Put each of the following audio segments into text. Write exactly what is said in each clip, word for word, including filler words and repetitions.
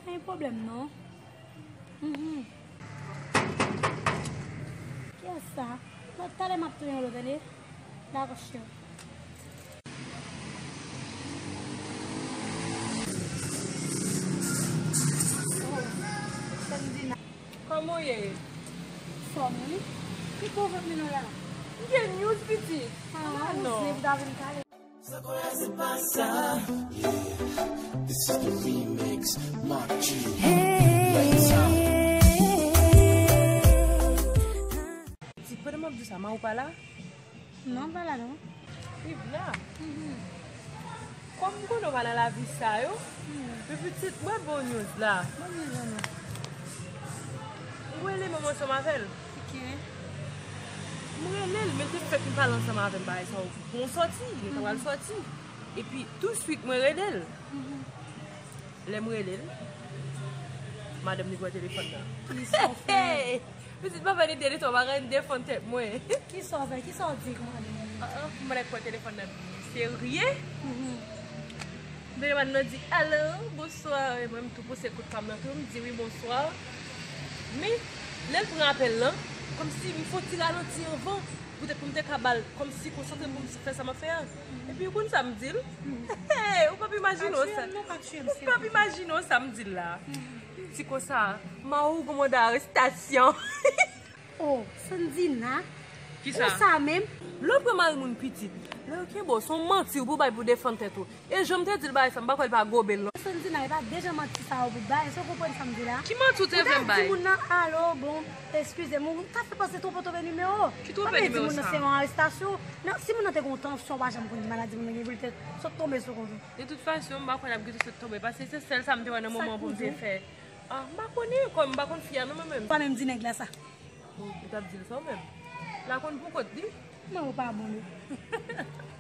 Pa gen pwoblèm non. Mhm. Kiyès sa? Bon, talè m ap tounen w, tande? Dakò, cheri. Kòman w ye? Fòm wi. Ki bon vant li nan la? M gen news pitit. Ah, ah, non. Zen pou ta vin pale. Sa kola se pa sa. Yeah, this is the remix, Mark G. Hey. Lights out. Ti, pandan m ap di sa, Maou pa la? Non, pa la non. Ivna. Mhm. Kòm m konnen w pa nan lavi sa yo, mhm, men pitit, mwen bon news la. Bon news, non. Mwen rele manman ansanm avè l. Ok. Mwen rele l, men te fèk m pale ansanm avè m, bagay sa yo bon sòti, yo ta pral sòti. Epi, touswit, mwen rele l. Mhm. Lè m rele l, madanm li pran telefòn nan. Li sòfè. Pitit, pa fè de telefòn, pa gen defann tèt mwen. Kisa w fè? Kisa w di kòmandan? Ah, ah, mwen lè pran telefòn nan byen serye. Mhm. Mwen di, "Alo, bonswa." E mwen, m tou pouse kout pa m nan tou, m di, "Wi, bonswa." Men, lè l pran apèl lan, kòmsi m fè yon ti ralanti anvan, poutèt pou m te ka ba l, kòmsi konsantre pou m fè sa m ap fè a. Epi, ou konn sa m di l? Ou p ap imajine w sa. Ou p ap imajine w sa m di l la. M di konsa, "Maou gon manda arestasyon." Oh, Sandina. Kisa? Ou sa menm? Lè w pran mari moun pitit, lè yo kenbe w, se yon manti ou pou bay pou defann tèt ou. E jan m te di l bagay sa, m pa kwè l pa gobe l non. Sandina, e pa deja manti sa yo pou bay, èske w konprann sa m di la? Ki manti w te vle m bay? Ou ta di moun nan, "Alo, bon, eskize m," ou ta fè panse twonpe, twonpe nimewo. Ki twonpe nimewo sa? Pa vle di moun nan se yon arestasyon. Non, si moun nan te gen yon tansyon, ou pa janm konn ki maladi moun nan gen pou l te sot tonbe sou kont ou. De tout fason, m pa kwè l ap gentan sot tonbe, paske se sèl sa m te wè nan moman pou m te fè. Ah, m pa konnen, kòm m pa konn fi a non, mwen menm. Ou pa menm di nèg la sa? Ou, ou t ap di l sa ou menm? L a konn pou kont li? Non, ou pa bon, non.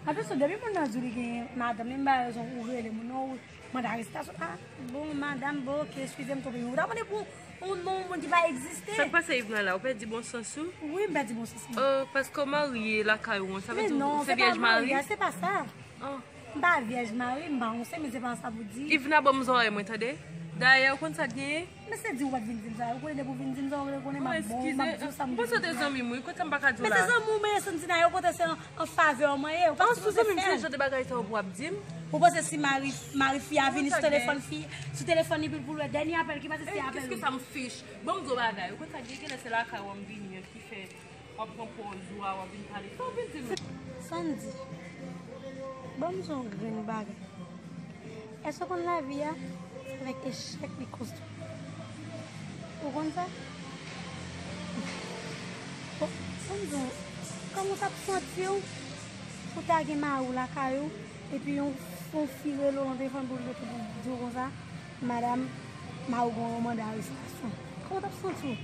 Anplis, depi moun nan di w li gen madanm, li m ba rezon ou rele moun nan, ou mande arestasyon. Ah, bon, madanm, bon, ok, eskize m, twonpe. Ou ta mande pou yon non, yon moun ki pa egziste. Sa k pase, Ivna, la? Ou pèdi bon sans ou? Wi, m pèdi bon sans mwen. Oh, paske w marye lakay ou an, sa vle di ou se vyèj mari? Men non, se pa marye, se pa sa. Ah. M pa vyèj mari, m pa yon sè, men se pa sa pou di. Ivna, ban m zòrèy mwen, tande. Dayè, ou konn sa k genyen? Men se di ou pa t vin di m sa. Ou konnen depi ou vin di m sa, ou konnen m ap bon, m ap di w sa m vle. Ou panse w te zanmi m, wi. Kote m pa ka di w la? Men se zanmi w, men Sandina, yo kote se an, an favè mwen ye. Ou pa sipoze fè. An sou zanmi m, se jan de bagay sa yo pou w ap di m? Ou panse si mari, mari fi a vini sou telefòn fi, sou telefòn li pou l wè dènye apèl ki pase, se apèl ou? Kèske sa m fich? Ban m di w bagay. Ou konn sa k genyen, genlè se lakay ou an m vini an ki fè. W ap pran pòz ou a, w ap vin pale. Sa w vin di m? Sandy, ban m di w yon grenn bagay. Èske w konn lavi a, se avèk echèk li konstwi? Ou konn sa? Bon, ban m di w, kòman w t ap santi w pou w ta gen mari w lakay ou, epi yon, yon fi rele w nan telefòn pou l rete pou l di w konsa, "Madanm, mari w gen yon manda arestasyon." Kòman w t ap santi w?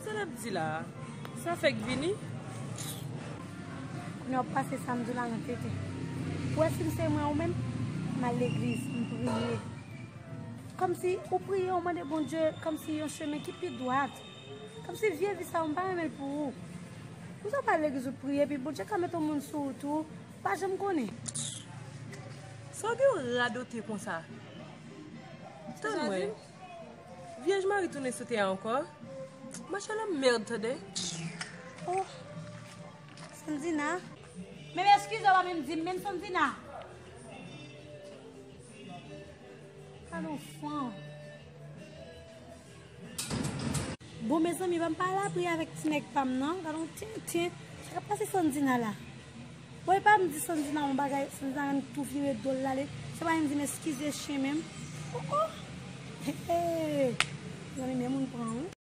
Sa l ap di la a? Sa fèk vini? Kounye a w ap pase sa m di w la nan tete. Ou wè si m se mwen ou menm, m al legliz, m priye. Kòmsi ou priye, ou mande Bondye, kòmsi yon chemen ki pi dwat. Kòmsi vye vi sa a, m pa renmen l pou ou. Ou sa pral legliz ou priye, epi Bondye ka mete yon moun sou ou tou, ou pa janm konnen. Sa w gen w radote konsa? Tann mwen. Vyèj mari tounen sou tè a ankò. Mache la mèd, tande. Oh. Sandina. Menm eskize w pa menm di m, menm Sandina. Gade yon fanm. Bon, mezanmi, ban m pa al apre avèk ti nèg pa m nan. Gade yon tenten. Sa k ap pase Sandina la? Bon, e pa m di Sandina yon bagay, Sandina menm tou vire do l l ale. Se pa menm di m eskize chen menm. Oh, oh. Hey, hey. Zanmi, men moun pran, wi.